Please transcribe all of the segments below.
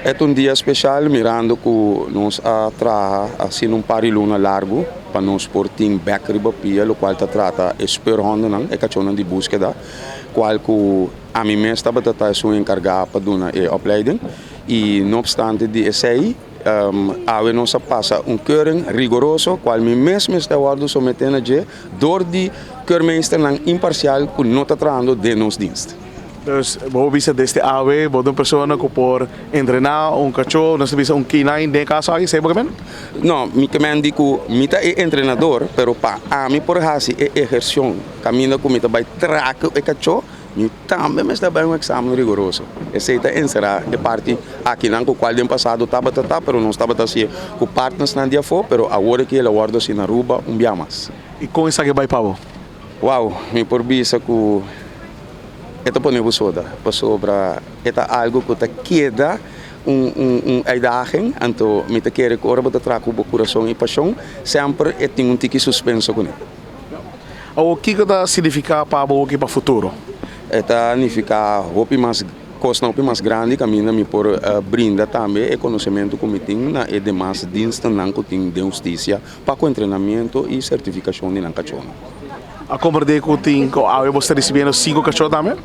E ta un dia special mirando cu nos a traha asina un par di luna largo pa nos por tin bek riba pia locual ta trata e speurhondennan, e cachonnan di buskeda, cual cu ami mes tabata ta esun encarga pa duna e opleiding y no obstante di esey awe nos a pasa un keuring rigoroso cual mi mes mester a wordo somete na dje dor di keurmeesternan imparcial cu no ta trahando den nos dienst. Dus bo por bisa desde awe bo ta un persona cu por entrena un cacho, nos ta bisa un K-nine den e caso aki, esey bo ke men? No, mi ke men di cu mi ta e entrenador, pero pa ami por haci e ehercion caminda cu mi ta bay traha cu e cacho, mi tambe mester bay un examen rigoroso. Esey ta encera e parti akinan cu cual den pasado tabata ta, pero nos tabata haci'e cu partnersnan di afo, pero awor aki el a wordo haci na Aruba un bia mas. Y con esaki bay pa bo? Wow, mi por bisa cu e ta pone bo soda, pasobra e ta algo cu ta keda un un un uitdaging, anto mi ta kere cu ora bo ta traha cu bo curason y pasion, semper e tin un tiki suspenso cune. Awor, kico ta significa pa bo hoki pa futuro? E ta nifica hopi mas cosnan hopi mas grandi caminda mi por brinda tambe e conocemento cu mi tin na e demas dienstennan cu tin den husticia pa cu entrenamiento y certificacion di nan cachonan. A comprende cu tin cu awe bo sta ricibiendo cinco cacho tambe?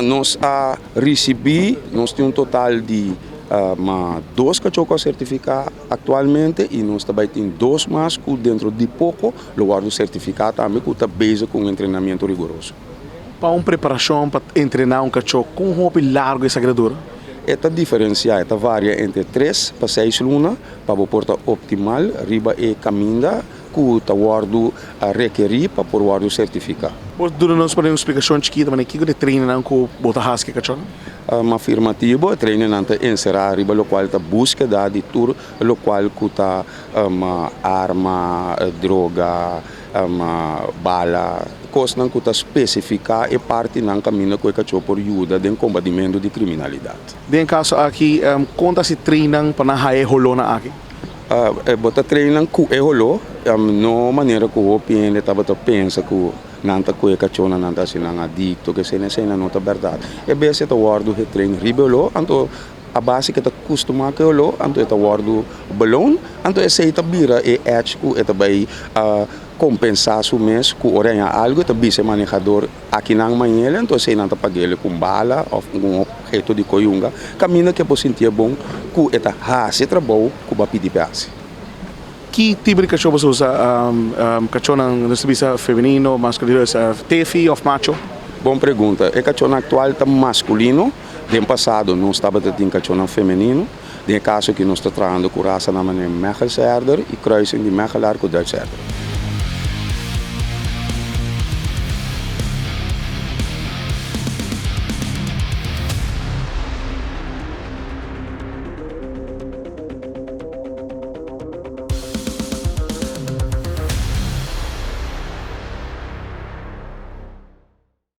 Nos a ricibi, nos tin un total di dos cacho cu a certifica actualmente y nos ta bay tin dos mas cu dentro di poco lo wordo certifica tambe cu ta bezig cu un entrenamiento riguroso. Pa un preparacion pa entrena un cacho, con hopi largo esaki ta dura? E ta diferencia, e ta varia entre tres pa seis luna pa bo por ta optimal riba e caminda ku ta wòrdu rekerí pa por wòrdu sertifiká. Bo duna nos por un splikashon chikito manera kiko di trainingnan ku bo ta hasi ku e kachónan? Afirmativo, e trainingnan ta enserá riba lokual ta búskeda di tur lokual ku ta arma, droga, bala, kosnan ku ta spesifiká e partinan kaminda ku e kachó por yuda den kombatimentu di kriminalidat. Den e kaso aki, kon ta hasi trainingnan pa nan haya e holónan aki? Bo ta train nan ku e holó, no manera ku hopi hende tabata pensa ku nan ta kue kachónan, nan ta hasi nan adikto, ke esei, esei no ta bèrdat. E bestia ta wòrdu getrain riba e holó, anto a base ku e ta kustumá ku e holó, anto e ta wòrdu beloon, anto esei ta bira e edge ku e ta bai kompensá su mes ku ora e haña algu e ta bisa e manehador akinan mañele, anto esei nan ta pag'el ku un bala òf un obheto di koyunga kaminda ku e por sintié bon ku e ta hasi e trabou ku bo a pidi pa e hasi. Ki tipo di kachó bo sa usa? Kachónan nos ta bisa femenino, maskulino, tefi òf macho? Bon pregunta. E kachónan aktual ta maskulino. Den pasado nos tabata tin kachónan femenino. Den e kaso aki nos ta trahando ku rasanan manera Mechelse herder i kruising di Mechelaar ku Duitse herder.